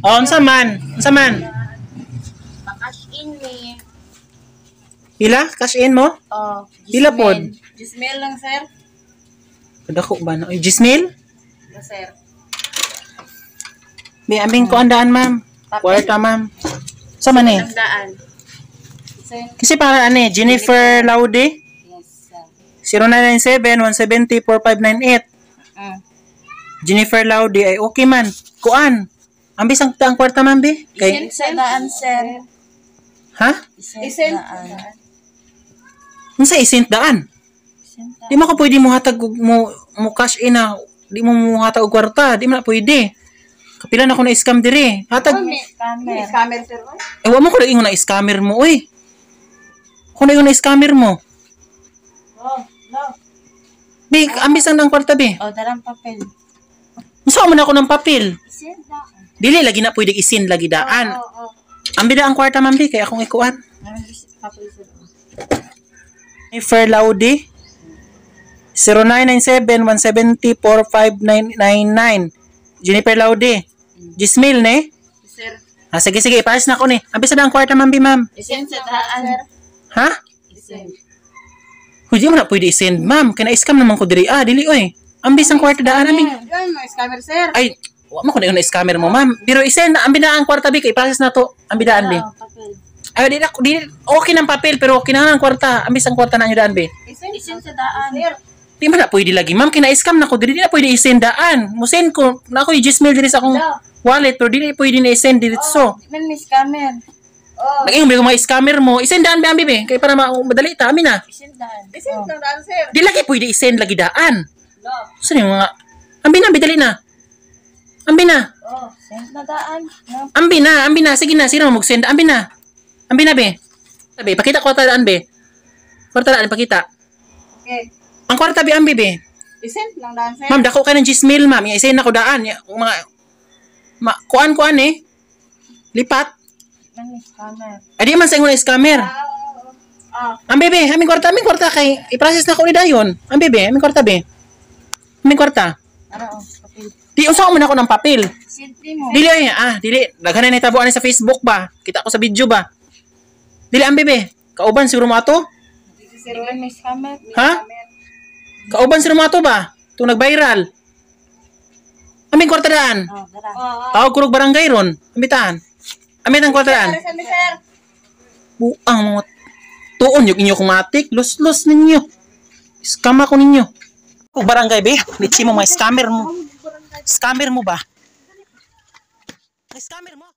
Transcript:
Oh, unsa man? Unsa man? Pa-cash in ni. Pila? Cash in mo? Oh, Pila pod? Gismail lang, sir. Kadako ba na? Ay, Gismail? No, sir. May aming ko andaan, ma'am. Kwarta, ma'am. Sa man eh? Ang daan. Sir. Kasi para ano eh, Jennifer Laude, Yes, sir. 0997-170-4598. Jennifer Laude ay okay man. Kuan. Ambis ang kwarta, ma'am, be? Kay, Sa daan, sir. Ha? Isend daan. Unsa isent daan? Isend. Di mo ko pwede mo hatag mo cash in na di mo mo hatag og kwarta, di man na pwede. Kapila na ko na scam dire. Hatag Scammer. Scammer, sir. Eh, wa mo ko lagi na scammer mo, oy. Ko na na scammer mo. Oh, no. Bi, ambis ang kwarta, be. Oh, darang papel. Unsa man ako ng papel? Isend daan. Dili lagi na pwede isin lagi daan. Oo. Ambi da ang kwarta, ma'am, bi, kay akong ikuan. Darang papel, sir. Jennifer Laude, 0997-170-45999. Jennifer Laude. Gismail ne? Sir. Ah, sige, sige, ipaas na ko ni. Ambis na ang kwarta, ma'am, bi, ma'am. Isend sa daan. Sir. Ha? Isend. Huy, di mo na pwede isend, ma'am. Kaya na-scam naman ko diri. Ah, dili, oy. Ambis ang kwarta daan namin. Yan, may scammer, sir. Ay, wa mo ko na yung na-scammer mo, ma'am. Pero isend, ambi na ang kwarta, bi. Kay i-process na to. Ambi daan, bi. Oh, papel. Ay, di na, di, okay ng papel, pero kinahanglan ang kwarta. Ambis ang kwarta na nyo daan, bi. Isend. Isend sa daan. Sir. Di man na pwede lagi, ma'am. Kina-scam na ko. Dili na pwede isend daan. Musend ko, na ako yung Gmail diri sa akong wallet, pero dili pwede na isend dito. So, Di man may scammer. Oh. naging may mga scammer mo, isend daan, bi, ambi, bi. Kay para madali ta, amin na. Isend daan. Isend oh. Daan, sir. Di lagi pwede isend lagi daan. No. Saan yung mga, ambi na, ambi, dali na. Ambi na. Oh, send na daan. No. Ambi na, ambi na. Sige na, sino mag-send? Ambi na. Ambi na, be. Be, pakita kwarta daan, be. Kwarta daan, pakita. Okay. Ang kwarta, be, ambi, be. Isend lang daan, sir. Ma'am, dako ka ng Gmail, ma'am. Ya, isend na ko daan. Ya, mga, ma, kuan, kuan, eh. Lipat. Man may scammer. Ay, di man sa ingon na scammer. Ah. Ambi, be, aming kwarta kay, i-process na ko ni dayon. Ambi, be, aming kwarta, be. Aming kwarta. Ara, oh, papel. Di, unsa man ako ng papel. Send mo. Dili ay, ah, dili. Daghan na nahitabo ani sa Facebook ba? Kita ko sa video ba? Dili ambi, be. Kauban siguro mo ato? Di man may scammer. Ha? Kauban siguro mo ato ba? Itong nag-viral. Aming kwarta daan. Oh, dara. Oh, Tawag kurog barangay ron. Ambitaan. Amin ang kwarta daan. sir, sir. Buang mga tuon yung inyo kumatik. Los-los ninyo. Scam ako ninyo. Kung barangay be, litsi mo mga scammer mo. Scammer mo ba? Scammer mo.